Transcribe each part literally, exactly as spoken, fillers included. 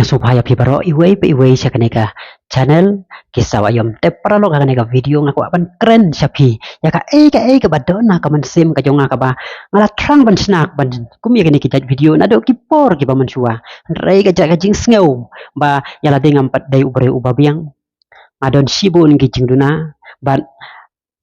Sngewbha ïa phi baroh iwei pa iwei sha kane ka channel Ki Sawa Ïom. Te paralok, ha kane ka video nga kwah ban kren sha phi ïa kaei kaei kaba don ha ka mynsiem ka jong nga kaba nga la thrang ban shna ban kum ïa kane ki jait video naduh ki por kiba mynshuwa. Hynrei ka jait ka jingsngew ba ïa lade ngam pat dei u briew uba biang. Nga don shibun ki jingduna bad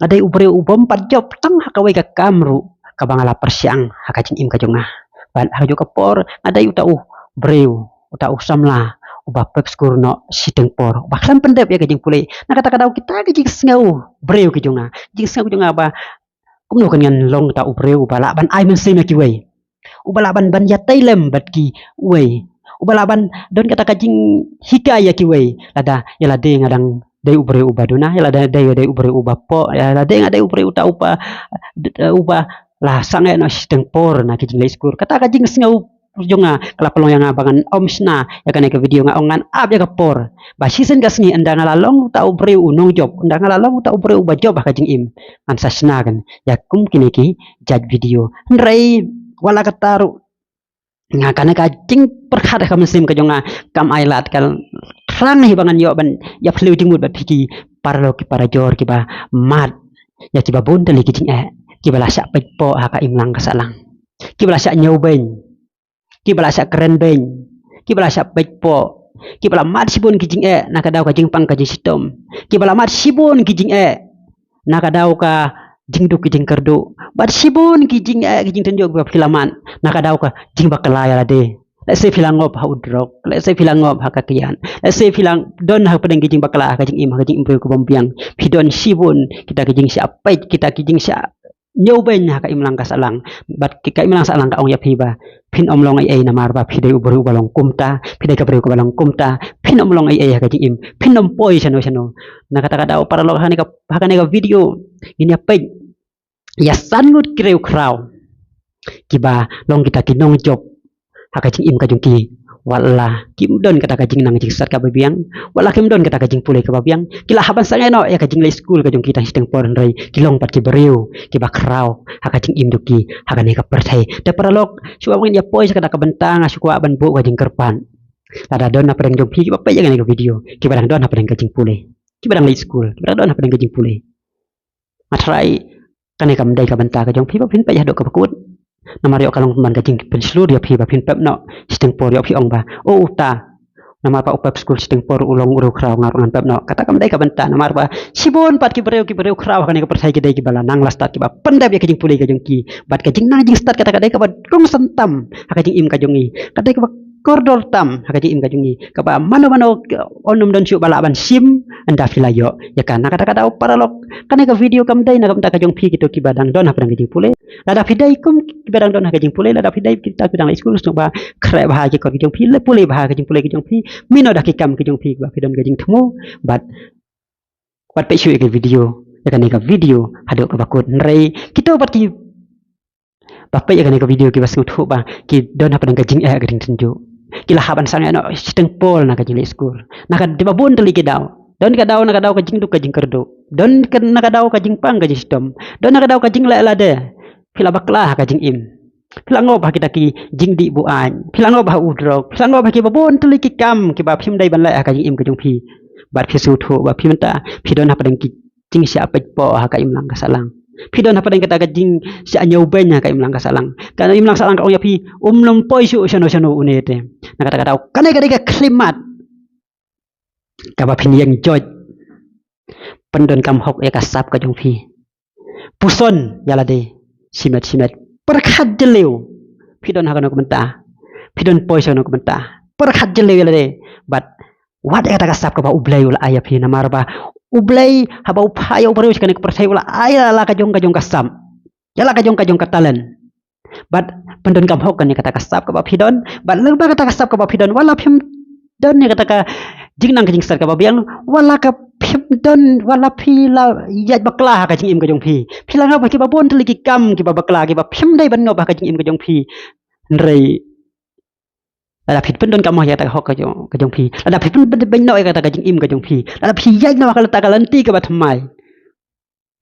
nga dei u briew u bym pat jop tang ha kawei ka kam ruh kaba nga la pyrshang ha ka jingim ka jong nga. Bad ha kajuh ka por nga dei uta u briew, uta u samla uba pep skul noh shiteng por, uba khlem pyndep ïa ka jingpule. Na kata ka daw kita ki jingsngew briew ki jong nga, jingsngew ki jong nga ba kumno kan ngan long uta u briew uba lah ban ai mynsiem ïa kiwei, uba lah ban ban ïatei lem bad kiwei, uba lah ban don kata ka jinghikai ïa kiwei. Lada ïa lade nga dang dei u briew uba duna, ïa lade dei, dei u briew uba poh, ïa lade nga dei u briew uta uba, uba la sangeh noh shiteng por na ki jingleit skul. Kata ka jingsngew jong nga ka la pynlong ïa nga ba ngan ym shna ïa kane ka video, nga ong ngan ap ïa ka por ba shisien ka sngi ynda nga la long uta u briew u nongjop, ynda nga la long uta u briew uba jop ha ka jingim, ngan sa shna kan ïa kum kine ki jait video. Hynrei wat la katta ruh nga, kane ka jingpyrkhat ha ka mynsiem ka jong nga kam ai lad, ka thrang hi ba ngan ïoh ban ïa phylliew jingmut bad phi ki paralok ki parajor kiba mad ïa kiba bun tylli ki jingeh, kiba la shah peit poh ha ka imlang ka sahlang, kiba la shah ñiewbeiñ, kiba la shah krenbeiñ, kiba la shah peit poh, kiba la mad shibun ki jingeh na ka daw ka jingpang ka jingshitom, kiba la mad shibun ki jingeh na ka daw ka jingduk ki jingkyrduh, bad shibun ki jingeh ki jingtynjuh kiba phi la mad na ka daw ka jingbakla ïa lade. Lehse phi la ngop ha u drok, lehse phi la ngop ha ka kiad, lehse phi la don hapdeng ki jingbakla ha ka jingim, ha ka jingim briew ka bym biang. Phi don shibun kita ki jingshah peit, kita ki jingshah ñiewbeiñ ha ka imlang ka sahlang. Bad ki, ka imlang sahlang ka ong ïa phi ba phin ym long ei ei namar ba phi dei u briew uba long kumta, phi dei ka briew kaba long kumta, phin ym long ei ei ha ka jingim, phin ym poi shano shano. Na kata ka daw paralok, ha kane ka, ha kane ka video ngin ïa peit ïa san ngut ki riewkhraw kiba long kita ki nongjop ha ka jingim ka jong ki. Wat la kim don kata ka jingnang jingstad kaba biang, wat la kim don kata ka jingpule kaba biang, ki la hap ban sangeh noh ïa ka jingleit skul ka jong ki tang shiteng por, hynrei ki long pat ki briew kiba khraw ha ka jingim jong ki ha kane ka pyrthei. Te paralok, shuwa ba ngin ïa poi sha kata ka bynta, nga shu kwah ban buh ka jingkyrpad. Lada don hapdeng jong phi kiba peit ïa kane ka video kiba dang don hapdeng ka jingpule, kiba dang leit skul, kiba dang don hapdeng ka jingpule, nga tharai kane kam dei ka bynta ka jong phi ba phin peit haduh kaba kut. Namar ïoh ka long man ka jingpynshlur ïa phi ba phin pep noh shiteng por, ïoh phi ong ba, "O uta, namar ba u pep skul shiteng por u long u riewkhraw, nga ruh ngan pep noh." Kata kam dei ka bynta, namar ba shibun pat ki briew, ki briew khraw ha kane ka pyrthei ki dei kiba la nang la stad, kiba pyndep ïa ka jingpule ka jong ki. Bad ka jingnang jingstad kata ka dei kaba kongsan tam ha ka jingim ka jong ngi, ka dei kaba kordor tam ha ka jingim ka jong ngi, kaba mano mano, un ym don shuh ba lah ban shim ynda phi la ïoh ïa ka. Na kata ka daw paralok, kane ka video kam dei na ka bynta ka jong phi kito kiba dang don hapdeng ka jingpule. Lada phi dei kum kiba dang don ha ka jingpule, lada phi dei kita kiba dang leit skul, sngewbha khreh bha ki kot ki jong phi, leh pule bha ka jingpule ka jong phi, mih noh da ki kam ki jong phi ba phi don ka jingthmu, bad, bad peit shuh ïa ka video, ïa kane ka video haduh kaba kut. Hynrei kito pat ki ba peit ïa kane ka video kiba sngewthuh ba ki don hapdeng ka jingeh ka jingtynjuh, ki la hap ban sangeh noh shiteng por na ka jingleit skul. Na ka, kiba bun tylli ki daw, don ka daw na ka daw ka jingduk ka jingkyrduh, don ka, na ka daw ka jingpang ka jingshitom, don na ka daw ka jingleh lade. Phi la bakla ha ka jingim, phi la ngop ha kita ki jingdih buaid, phi la ngop ha u drok, phi la ngop ha kiba bun tylli ki kam kiba phim dei ban leh ha ka jingim ka jong phi. Bad phi sngewthuh ba phi mynta phi don hapdeng ki jingshah peit poh ha ka imlang ka sahlang, phi don hapdeng kata ka jingshah ñiewbeiñ ha ka imlang ka sahlang. Ka imlang sahlang ka ong ïa phi, um nym poi shuh shano shano une te. Na kata ka daw kane ka dei ka khyllipmat kaba phin ïeng joit. Pyndonkam hok ïa ka sap ka jong phi. Puson ïa lade shimet shimet. Pyrkhat jylliew. Phi don ha kano ka bynta, phi don poi sha kano ka bynta, pyrkhat jylliew ïa lade. Bad wad ïa kata ka sap kaba U Blei u la ai ïa phi, namar ba U Blei haba u phah ïa u briew sha kane ka pyrthei u la ai ïa la ka jong ka jong ka sap, ïa la ka jong ka jong ka talent. Bad pyndonkam hok ïa kata ka sap kaba phi don. Bad lyngba kata ka sap kaba phi don, wat la phim don ïa kata ka jingnang ka jingstad kaba biang, wat la ka phim don, wat la phi la ïaid bakla ha ka jingim ka jong phi, phi la ngop ha kiba bun tylli ki kam kiba bakla kiba phim dei ban ngop ha ka jingim ka jong phi. Hynrei lada phi pyndonkam ïa kata ka hok ka jong, ka jong phi, lada phi pynbeit noh ïa kata ka jingim ka jong phi, lada phi ïaid noh ha kata ka lynti kaba thymmai,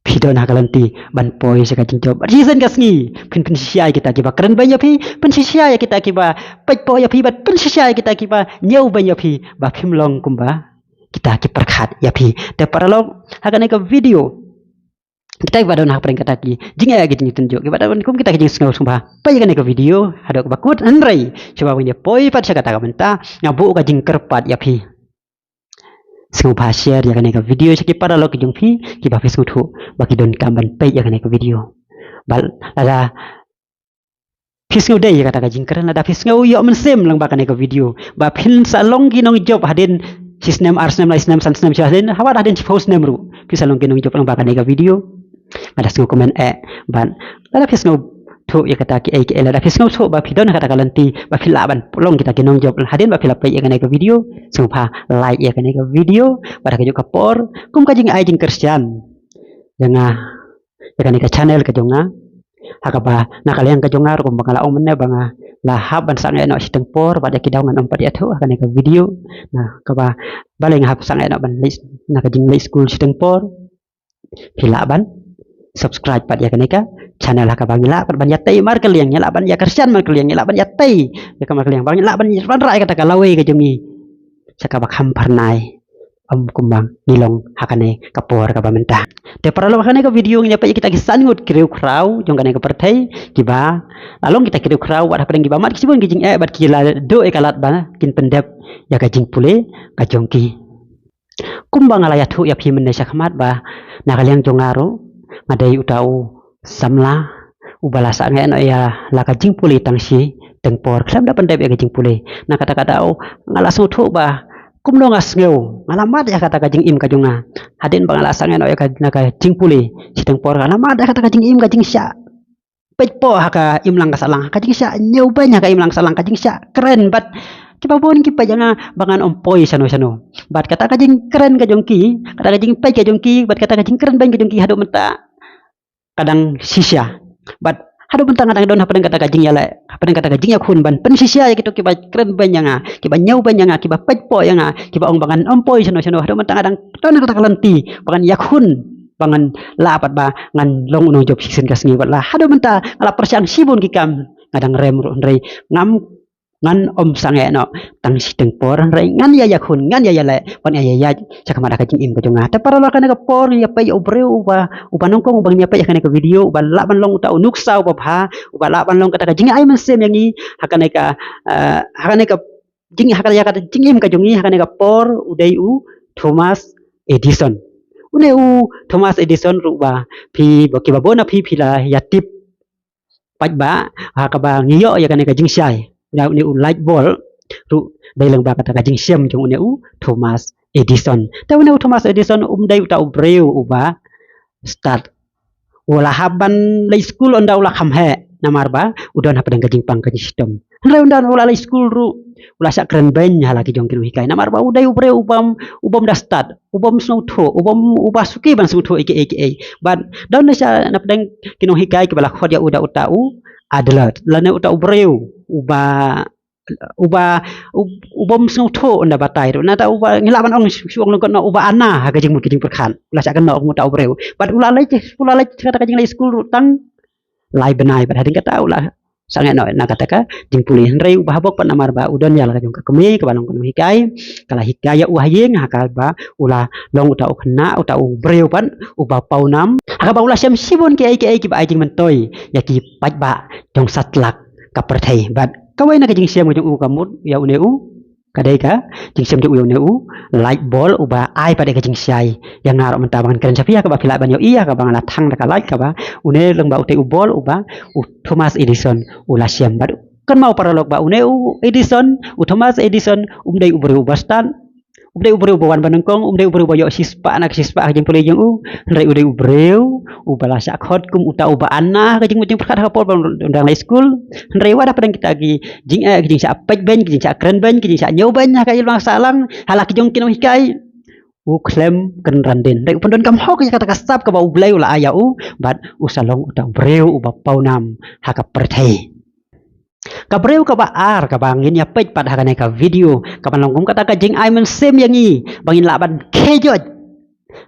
phi don ha ka lynti ban poi sha ka jingjop. Bad shisien ka sngi phin pynshisha ïa kita kiba kren beiñ ïa phi, pynshisha ïa kita kiba peit poi ïa phi, bad pynshisha ïa kita kiba ñiew beiñ ïa phi, ba phim long kumba kita ki pyrkhat ïa phi. Te paralok, ha kane ka video, kita kiba don hapdeng kata ki jingeh ki jingtynjuh, kiba don kum kita ki jingsngew, sngewbha peit ïa kane ka video haduh kaba kut, hynrei shuwa ban ïa poi pat sha kata ka bynta, nga buh ka jingkyrpad ïa phi, sngewbha share ïa kane ka video sha ki paralok ki jong phi kiba phi sngewthuh ba ki donkam ban peit ïa kane ka video. Ba lada phi sngew dei ïa kata ka jingkren, lada phi sngew ïoh mynsiem lyngba kane ka video, ba phin sa long ki nongjop hadien shisnem, arsnem, laisnem, sansnem, shiphew snem, haba hadien shiphew snem ruh phi sa long ki nongjop lyngba kane ka video, lada sngew comment eh. Bad lada phi sngewthuh ïa kata kiei kiei, lada phi sngewthuh ba phi don ha kata ka lynti ba phi lah ban long kita ki nongjop hadien ba phi la peit ïa kane ka video, sngewbha like ïa kane ka video. Bad ha kajuh ka por, kum ka jingai jingkyrshan ïa nga, ïa kane ka channel ka jong nga, ha kaba na ka liang ka jong nga ruh, kumba nga la ong mynne, ba nga la hap ban sangeh noh shiteng por, bad ïa ki daw ngan ym pat ïathuh ha kane ka video. Na kaba balei nga hap sangeh noh ban leit na ka jingleit skul shiteng por. Phi lah ban subscribe pat ïa kane ka channel ha kaba ngi lah pat ban ïatei markylliang, ngi lah ban ïakyrshan markylliang, ngi lah ban ïatei ïa ka markylliang, ba ngi lah ban wanrah ïa kata ka lawei ka jong ngi sha kaba kham phyrnai, ym kumba ngi long ha kane ka por kaba mynta. Te paralok, ha kane ka video ngin ïa peit ïa kita ki san ngut ki riewkhraw jong kane ka pyrthei kiba la long kita ki riewkhraw, wat hapdeng kiba mad ki shibun ki jingeh, bad ki la duh ïa ka lad ba kin pyndep ïa ka jingpule ka jong ki. Kumba nga la ïathuh ïa phi mynne shakhmat, ba na ka liang jong nga ruh nga dei uta u samla uba la sangeh noh ïa la ka jingpule tang shiteng por khlem da pyndep ïa ka jingpule. Na kata ka daw nga la sngewthuh ba kumno nga sngew, nga la mad ïa kata ka jingim ka jong nga hadien ba nga la sangeh noh ïa ka, na ka jingpule shiteng por, nga la mad ïa kata ka jingim, ka jingshah peit poi ha ka imlang ka sahlang, ka jingshah ñiewbeiñ ha ka imlang sahlang, ka jingshah kren bad kiba bun ki peit ïa nga ba ngan ym poi shano shano. Bad kata ka jingkren ka jong ki, kata ka jingpeit ka jong ki, bad kata ka jingkren beiñ ka jong ki haduh mynta ka dang shisha. Bad haduh mynta nga dang don hapdeng kata ka jingïaleh, hapdeng kata ka jingïakhun ban pynshisha ïa kito kiba kren beiñ ïa nga, kiba ñiewbeiñ ïa nga, kiba peit poi ïa nga, kiba ong ba ngan ym poi shano shano. Haduh mynta nga dang don ha kata ka lynti ba ngan ïakhun, ba ngan lah pat ba ngan long u nongjop shisien ka sngi. Bad la haduh mynta nga la pyrshang shibun ki kam, nga dang rem ruh, hynrei ngam, ngan ym sangeh noh tang shiteng por, hynrei ngan ïa ïakhun, ngan ïa ïaleh, ban ïa ïaid shakhmat ha ka jingim ka jong nga. Te paralok, ha kane ka por ngin ïa peit ïa u briew uba, uba nyngkong uba ngin ïa peit ha kane ka video, uba lah ban long uta u nuksa uba bha, uba lah ban long kata ka jingai mynsiem ïa ngi ha kane ka, eh, ha kane ka jing, ha kane ka jingim ka jong ngi ha kane ka por, u dei u Thomas Edison. Une u Thomas Edison ruh ba phi, ba kiba bun na phi phi la ïa tip pat ba ha kaba ngi ïoh ïa kane ka jingshai, une u light bulb ruh dei lyngba kata ka jingshem jong une u Thomas Edison. Te une u Thomas Edison um dei uta u briew uba stad, u la hap ban leit skul ynda u la kham heh, namar ba u don hapdeng ka jingpang ka jingshitom. Hynrei ynda u la leit skul ruh u la shah kren beiñ ha la ki jong ki nonghikai, namar ba u dei u briew ubym, ubym da stad, ubym sngewthuh, ubym, uba suki ban sngewthuh ïa kiei kiei. Bad don ne sha napdeng ki nonghikai kiba la khot ïa u da uta u Adler, lane uta u briew uba, uba, ub-, ubym sngewthuh ynda batai ruh. Nata uba ngi lah ban ong shu, shu ong lyngkot noh uba ana ha ka jingmut ka jingpyrkhat. U la shah kynnoh kum uta u briew. Bad u la leit, u la leit kata ka jingleit skul ruh tang lai bnai, bad hadien kata u la sangeh noh na kata ka jingpule. Hynrei uba ha bok pat, namar ba u don ïa la ka jong ka kmie kaba long ka nonghikai, ka la hikai ïa u ha ïing, ha kaba u la long uta u khynnah, uta u briew pat uba pawnam, ha kaba u la shem shibun kiei kiei kiba ai jingmyntoi ïa ki paidbah jong satlak ka pyrthei. Bad kawei na ka jingshem ka jong u ka mut ïa une u, ka dei ka jingshem jong u ïa une u light bulb uba ai pat ïa ka jingshai ïa nga ruh mynta ba ngan kren sha phi, ha kaba phi lah ban ïohi ïa kaba nga la thang da ka light, kaba une lyngba utei u bulb uba u Thomas Edison u la shem. Bad kynmaw paralok ba une u Edison, u Thomas Edison, um dei u briew uba stad, um dei u briew uba wan ba nyngkong, um dei u briew uba ïoh shispah na ka shispah ha ka jingpule jong u. Hynrei u dei u briew uba la shah khot kum uta uba ana ha ka jingmut jingpyrkhat ha ka por ba u dang leit skul. Hynrei wat hapdeng kita ki jingeh, ki jingshah peit beiñ, ki jingshah kren beiñ, ki jingshah ñiew beiñ ha ka imlang sahlang, ha la ki jong ki nonghikai, u khlem kynran dien. Hynrei u pyndonkam hok ïa kata ka sap kaba U Blei u la ai ïa u, bad u sa long uta u briew uba pawnam ha ka pyrthei. Ka briew kaba ar kaba ngin ïa peit pat ha kane ka video, kaba long kum kata ka jingai mynsiem ïa ngi ba ngin lah ban khie joit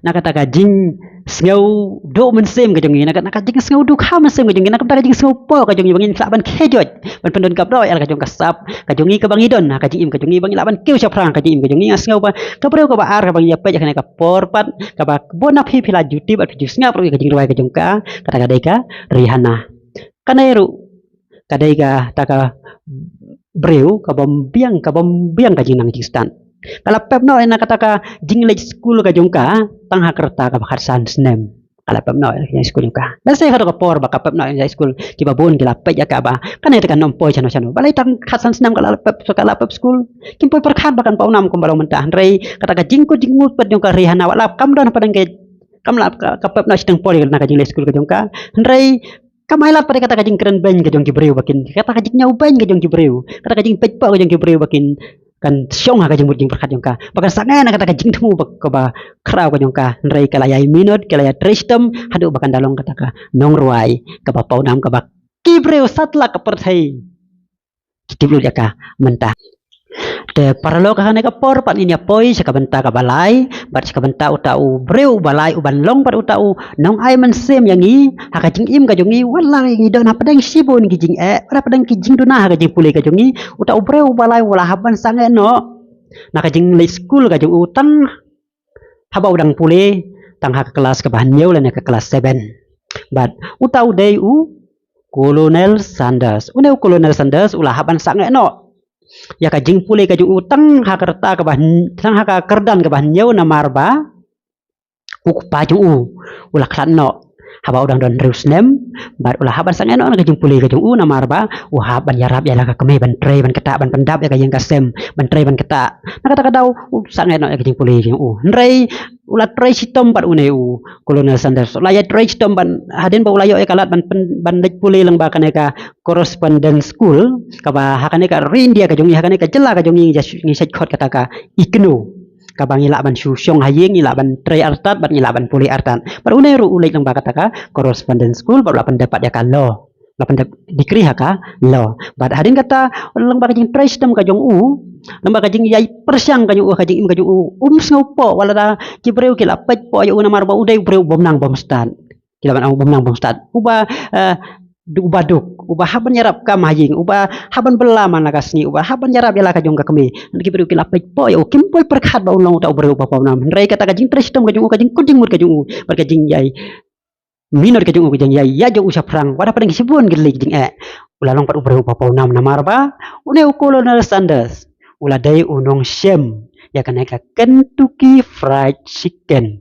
na kata ka jing, sngew duh mynsiem ka jong ngi, na ka, na ka jingsngew duh kha mynsiem ka jong ngi, na ka bynta ka jingsngew poh ka jong ngi, ba ngin lah ban khie joit ban pyndon kap doh ïa la ka jong ka sap ka jong ngi kaba ngi don ha ka jingim ka jong ngi, ba ngin lah ban kiew shaphrang ka jingim ka jong ngi. Nga sngew ba ka briew kaba ar kaba ngi ïa peit ha kane ka por pat, kaba bun na phi phi la ju tip bad phi ju sngap ruh ïa ka jingrwai ka jong ka, kata ka dei ka Rihanna. Kane ruh ka dei kata ka briew kabym biang, kabym biang ka jingnang jingstad. Ka la pep noh ïa kata ka jingleit skul ka jong ka tang ha ka rta kaba khatsan snem. Ka la pep noh ïa ka skul jong ka. Lehse ka dei ka por ba ka pep noh ïa skul, kiba bun ki la peit ïa ka ba kane te kan ym poi shano shano. Balei tang khatsan snem ka la pep, ka la pep skul? Kim poi pyrkhat ba kan paw nam kumba long mynta. Hynrei kata ka jingkut jingmut pat jong ka Rihanna, wat la kam don hapdeng ka, kam la ka, ka pep noh shiteng por ïa ka jingleit skul ka jong ka. Hynrei kam ai lad pat ïa kata ka jingkren beiñ ka jong ki briew ba kin, kata ka jingñiewbeiñ ka jong ki briew, kata ka jingpeit poh ka jong ki briew ba kin kan shong ha ka jingmut jingpyrkhat jong ka, ba kan sangeh na kata ka jingthmu ba, kaba khraw ka jong ka. Hynrei ka la ïai minot, ka la ïai trei shitom haduh ba kan da long kata ka nongrwai kaba paw nam, kaba ki briew satlak ka pyrthei ki tip lut ïa ka mynta. Te paralok, ha kane ka por pat ngin ïa poi sha ka bynta kaba lai, bad sha ka bynta uta u briew uba lai uban long pat uta u nongai mynsiem ïa ngi ha ka jingim ka jong ngi, wat la ngi don hapdeng shibun ki jingeh, wat hapdeng ki jingduna ha ka jingpule ka jong ngi. Uta u briew uba lai u la hap ban sangeh noh na ka jingleit skul ka jong u tang haba u dang pule tang ha ka klas kaba hynñiew lane ka klas seven. Bad uta u dei u Colonel Sanders. Une u Colonel Sanders u la hap ban sangeh noh ïa ka jingpule ka jong u tang ha ka rta kaba hyn-, tang ha ka kyrdan kaba hynñiew, namar ba u kpa jong u u la khlad noh haba u dang don hynriew snem. Bad u la hap ban sangeh noh na ka jingpule ka jong u, namar ba u hap ban ïarap ïa la ka kmie ban trei ban ktah, ban pyndap ïa ka ïing ka sem, ban trei ban ktah. Na kata ka daw u sangeh noh ïa ka jingpule ka jong u. Hynrei u la trei shitom pat une u Colonel Sanders. U la ïa trei shitom ban, hadien ba u la ïoh ïa ka lad ban pyn-, ban leit pule lyngba kane ka correspondence school, kaba ha kane ka ri India ka jong ngi, ha kane ka jylla ka jong ngi, ngi shait khot kata ka IGNOU, kaba ngi lah ban shu shong ha ïing, ngi lah ban trei artat bad ngi lah ban pule artat. Bad une ruh u leit lyngba kata ka correspondence school bad u la pyndep pat ïa ka law, la pyndep degree ha ka law. Bad hadien kata, lyngba ka jingtrei shitom ka jong u, lyngba ka jingïai pyrshang ka jong u, ka jingim ka jong u, um sngew poh wat la da ki briew ki la peit poh ïa u, namar ba u dei u briew bym nang bym stad. Ki la ban ong bym nang bym stad. Uba, eh, du-, uba duk, uba hap ban ïarap kam ha ïing, uba hap ban bylla man la ka sngi, uba hap ban ïarap ïa la ka jong ka kmie. Ki briew ki la peit poh ïa u, kim poi pyrkhat ba un long uta u briew uba paw nam. Hynrei kata ka jingtrei shitom ka jong u, ka jingkut jingmut ka jong u, bad ka jingïai minot ka jong u, ka jingïai ïa jong u shaphrang, wat hapdeng shibun ki lei ki jingeh, u la long pat u briew uba paw nam, namar ba une u Colonel Sanders u la dei u nongshem ïa kane ka Kentucky Fried Chicken,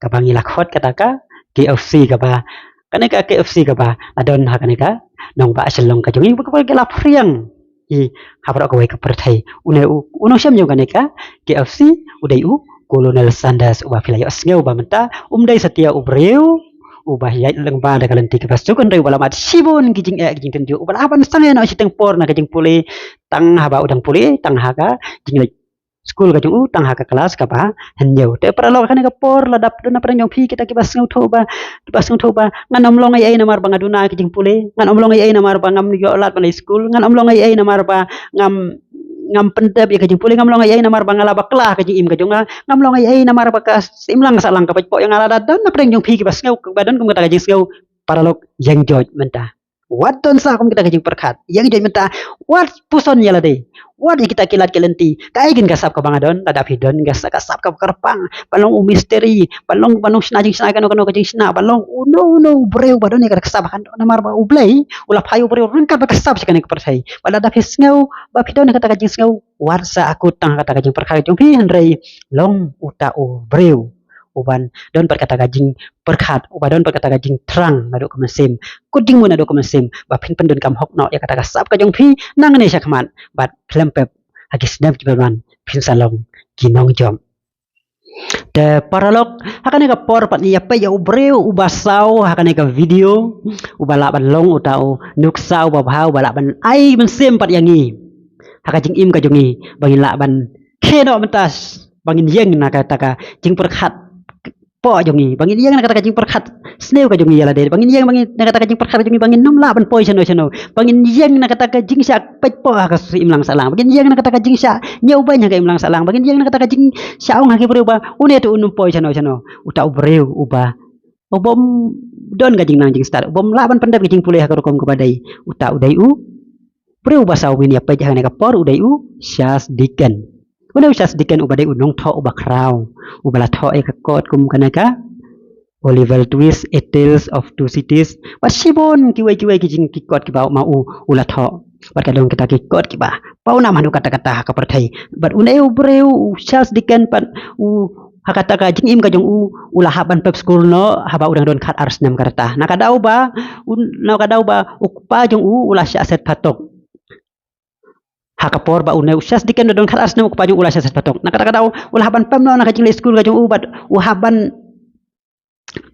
kaba ngi la khot kata ka KFC, kaba kane ka KFC kaba la don ha kane ka nongbah Shillong ka jong ngi, ba ka la phriang i ha baroh kawei ka pyrthei. Une u, u nongshem jong kane ka KFC u dei u Colonel Sanders, uba phi la ïohsngew ba mynta um dei satia u briew uba ïaid lyngba da ka lynti kaba suk, hynrei uba la mad shibun ki jingeh ki jingtynjuh, uba la hap ban sangeh noh shiteng por na ka jingpule, tang haba u dang pule, tang ha ka jingleit skul ka jong u, tang ha ka klas kaba hynñiew. Te paralok, ha kane ka por la dap don na pdeng jong phi kita kiba sngewthuh ba, kiba sngewthuh ba ngan ym long ei ei namar ba nga duna ka jingpule, ngan ym long ei ei namar ba ngam ïoh lad ban leit skul, ngan ym long ei ei namar ba ngam, ngam pyndep ïa ka jingpule, ngam long ei ei namar ba nga la bakla ka jingim ka jong nga, ngam long ei ei namar ba ka imlang sahlang ka peit poh ïa nga. Lada don na pdeng jong phi kiba sngew, kiba don kum kata ka jingsngew, paralok, ïeng joit mynta. Wat don sa kum kita ka jingpyrkhat, ïeng joit mynta. Wat puson ïa lade, wat ïa kita ki lad ki lynti. Kaei kein ka sap kaba nga don? Lada phi don ka sa-, ka sap kaba kyrpang ban long u mistri, ban long, ban long shna jingshna kano kano ka jingshna, ban long uno uno u briew ba don ïa ka sap, kan don namar ba U Blei u la phah ïa u briew ryngkat bad ka sap sha kane ka pyrthei. Bad lada phi sngew ba phi don ïa kata ka jingsngew, wat sa akut tang kata ka jingpyrkhat jong phi, hynrei long uta u briew uban don pat kata ka jingpyrkhat, uba don pat kata ka jingthrang naduh ka mynsiem, kut jingmut naduh ka mynsiem, ba phin pyndonkam hok noh ïa kata ka sap ka jong phi nangne shakhmat, bad khlem pep, ha ki snem kiban wan phin sa long ki nongjop. Te paralok, ha kane ka por pat ngi ïa peit ïa u briew uba saw ha kane ka video, uba lah ban long uta u nuksa uba bha, uba lah ban ai mynsiem pat ïa ngi ha ka jingim ka jong ngi, ba ngin lah ban khie noh mynta, ba ngin ïeng na kata ka jingpyrkhat poh jong ngi, ba ngin ïeng na kata ka jingpyrkhat sniew ka jong ngi ïa lade, ba ngin ïeng, ba ngin, na kata ka jingpyrkhat ka jong ngi, ba ngin ym lah ban poi shano shano, ba ngin ïeng na kata ka jingshah peit poh ha ka imlang sahlang, ba ngin ïeng na kata ka jingshah ñiewbeiñ ha ka imlang sahlang, ba ngin ïeng na kata ka jingshah ong ha ki briew ba une te un ym poi shano shano. Uta u briew uba u bym don ka jingnang jingstad, u bym lah ban pyndep ka jingpule ha ka rukom kaba dei. Uta u dei u briew uba saw ban ïa peit ha kane ka por u dei u Charles Dickens. U dei u Charles Dickens uba dei u nongthoh uba khraw, uba la thoh ïa ka kot kum kane ka Oliver Twist, A Tales of Two Cities. Bad shibun kiwei kiwei ki jing ki kot kiba ma u u la thoh. Bad ka don kita ki kot kiba pawnam haduh katta katta ha ka pyrthei. Bad une u briew u Charles Dickens pat u ha kata ka jingim ka jong u u la hap ban pep skul noh haba u dang don khat ar snem ka rta. Na ka daw ba u na ka daw ba u kpa jong u u la shah set phatok. Ha ka por ba une u Charles Dickens u dang don khat ar snem u kpa jong u u la shah set phatok. Na kata ka daw u la hap ban pep noh na ka jingleit skul ka jong u bad u hap ban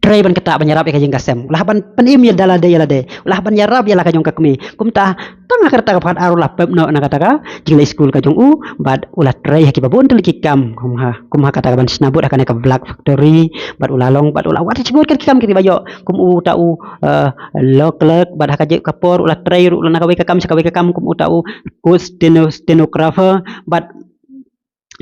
trei ban kata ban ïarap ïa ka jingkasem. U la hap ban pynim ïa da lade ïa lade. U la hap ban ïarap ïa la ka jong ka kmie. Kumta tang ha ka rta kaba khat ar u la pep noh na kata ka jingleit skul ka jong u bad u la trei ha kiba bun tylli ki kam kum ha kum ha kata ka ban shna bud ha kane ka black factory bad u la long bad u la wad shibun ki kam kiba ïoh kum uta u eh, law clerk bad ha ka jingkapor u la trei ruh u la na kawei ka kam sha kawei ka kam kum uta u court steno- stenographer bad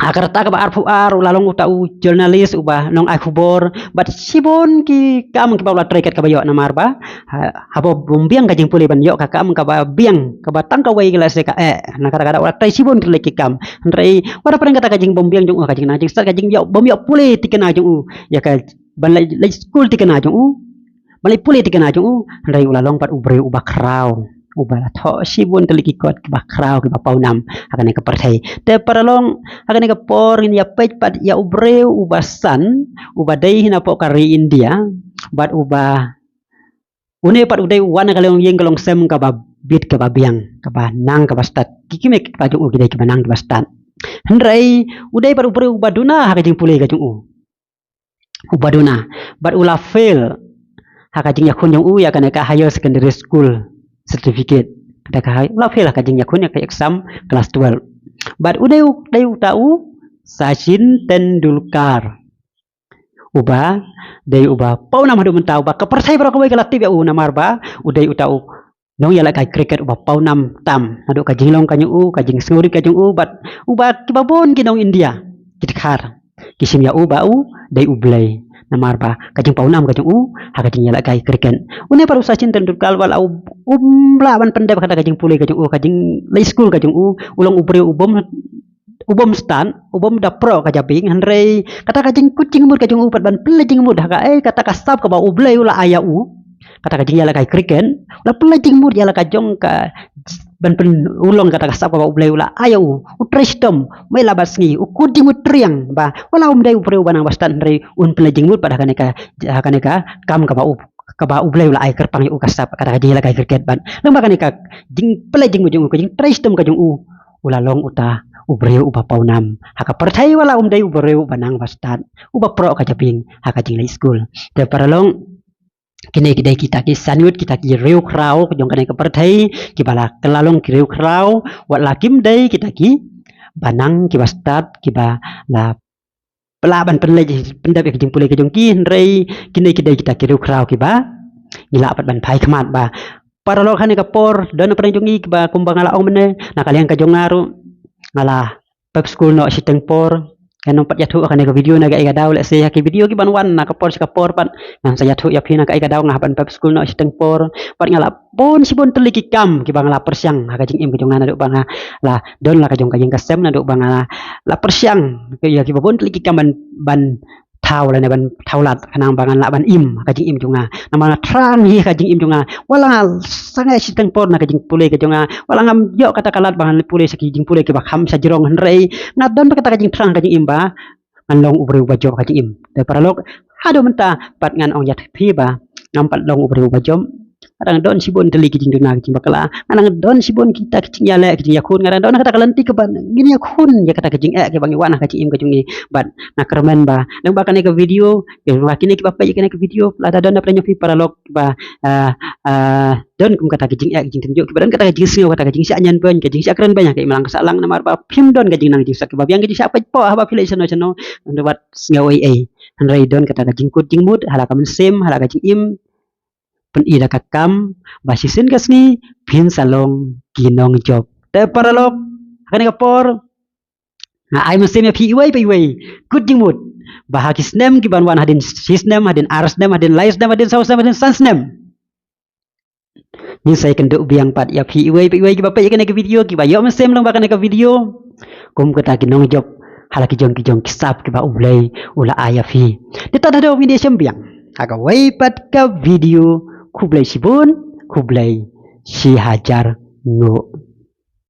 ha ka rta kaba arphew ar u la long uta u journalist uba nong ai khubor bad shibun ki kam kiba u la trei kat kaba ïoh namar ba ha- haba bym biang ka jingpule ban ïoh ka kam kaba biang kaba tang kawei ka la se ka eh na kata ka daw u la trei shibun ki lei ki kam hynrei wat la pyrshang kata ka jingbym biang jong u ka jingnang jingstad ka jingïoh bym ïoh pule tikna jong u ïa ka ban leit leit skul tikna jong u ban leit pule tikna jong u hynrei u la long pat u briew uba khraw uba la thoh shibun tylli ki kot kiba khraw kiba pawnam ha kane ka pyrthei. Te paralok ha kane ka por ngin ïa peit pat ïa u briew uba san uba dei hina poh ka ri India bad uba une pat u dei u wan na ka longïing ka longsem kaba bit kaba biang kaba nang kaba stad ki kmie kiba jong u ki dei kiba nang kiba stad. Hynrei u dei pat u briew uba duna ha ka jingpule ka jong u uba duna bad u la fail ha ka jingïakhun jong u ïa kane ka higher secondary school certificate kata ka u la fail ha ka jingïakhun ïa ka exam class twelve bad u dei u dei uta u Sachin Tendulkar uba dei uba pawnam haduh mynta uba ka pyrthei baroh kawei ka la tip ïa u namar ba u dei uta u nongïalehkai cricket uba pawnam tam naduh ka jinglong ka jong u ka jingsngewrit ka jong u bad uba kiba bun ki nong India ki dkhar ki shim ïa u ba u dei u blei namar ba ka jingpawnam ka jong u ha ka jingïalehkai cricket. Une pat u Sachin Tendulkar wat la u um lah ban pyndep kata ka jingpule ka jong u ka jingleit skul ka jong u u long u briew u bym u bym stad u bym da proh ka jabieng hynrei kata ka jingkut jingmut ka jong u pat ban pynleit jingmut ha ka eh kata ka sap kaba u blei u la ai ïa u kata ka jingïalehkai cricket la pynleit jingmut ïa la ka jong ka ban pyn u long kata ka sap kaba u blei u la ai ïa u u trei shitom mai la bad sngi u kut jingmut triang ba wat la um dei u briew ba nang ba stad hynrei un pynleit jingmut pat ha kane ka ha kane ka kam kaba u kaba u blei u la ai kyrpang ïa u ka sap kata ka jingïalehkai cricket bad lem ba kane ka jingpynleit jingmut jong u ka jingtrei shitom ka jong u u la long uta u briew uba pawnam ha ka pyrthei wat la um dei u briew uba nang ba stad uba proh ka jabieng ha ka jingleit skul. Te paralok kine ki dei kita ki san ngut kita ki riewkhraw jong kane ka pyrthei kiba la kylla long ki riewkhraw wat la kim dei kita kiba nang kiba stad kiba la pynlah ban pynleit pyndep ïa ki jingpule ki jong ki hynrei kine ki dei kita ki riewkhraw kiba ngi lah pat ban phai khmat ba paralok ha kane ka por don na pdeng jong ngi kiba kumba nga la ong mynne na ka liang ka jong nga ruh nga la pep skul noh shiteng por. Nga nang pat ïathuh ha kane ka video na ka ïa ka daw lehse ha ki video kiban wan na ka por sha ka por pat ngan sa ïathuh ïa phi na ka ïa ka daw nga hap ban pep skul noh shiteng por pat nga la bun shibun tylli ki kam kiba nga la pyrshang ha ka jingim ka jong nga naduh ba nga la don la ka jong ka ïing ka sem naduh ba nga la pyrshang ïa kiba bun tylli ki kam ban ban thaw lane ban thaw lad khnang ba ngan lah ban im ha ka jingim jong nga namar nga thrang hi ha ka jingim jong nga wat la nga sangeh shiteng por na ka jingpule ka jong nga wat la ngam ïoh kata ka lad ba ngan pule sha ki jingpule kiba kham sha jrong hynrei nga don kata ka jingthrang ka jingim ba ngan long u briew ba jop ka jingim. Te paralok haduh mynta pat ngan ong ïa phi ba ngam pat long u briew ba jop. Nga dang don shibun tylli ki jingduna ki jingbakla, nga dang don shibun kita ki jingïaleh ki jingïakhun, nga dang don kata ka lynti kaba ngin ïakhun ïa kata ka jingeh kiba ngi wan ha ka jingim ka jong ngi. Bad nga kyrmen ba dang ba kane ka video, ïa ba kine kiba peit ïa kane ka video, lada don na pdeng phi paralok ba ah, ah, don kum kata ka jingeh ka jingtynjuh kiba don kata ka jingsngew kata ka jingshah ñianbeiñ ka jingshah krenbeiñ ha ka imlang ka sahlang namar ba phim don ka jingnang jingstad kiba biang ka jingshah peit poh haba phi leit shano shano. Hynrei wat sngew ei ei hynrei don kata ka jingkut jingmut ha la ka mynsiem ha la ka jingim pyni da ka kam ba shisien ka sngi phin sa long ki nongjop. Te paralok ha kane ka por nga ai mynsiem ïa phi iwei pa iwei kut jingmut ba ha ki snem ki ban wan, hadien shi snem, hadien ar snem, hadien lai snem, hadien saw snem, hadien san snem, ngin sa ïakynduh biang pat ïa phi iwei pa iwei kiba peit ïa kane ka video, kiba ïoh mynsiem lyngba kane ka video. Kum kata ki nongjop ha la ki jong ki jong ki sap kiba U Blei u la ai ïa phi. Te tad haduh ngin ïashem biang ha kawei pat ka video, khublei shibun, khublei shihajar nguh.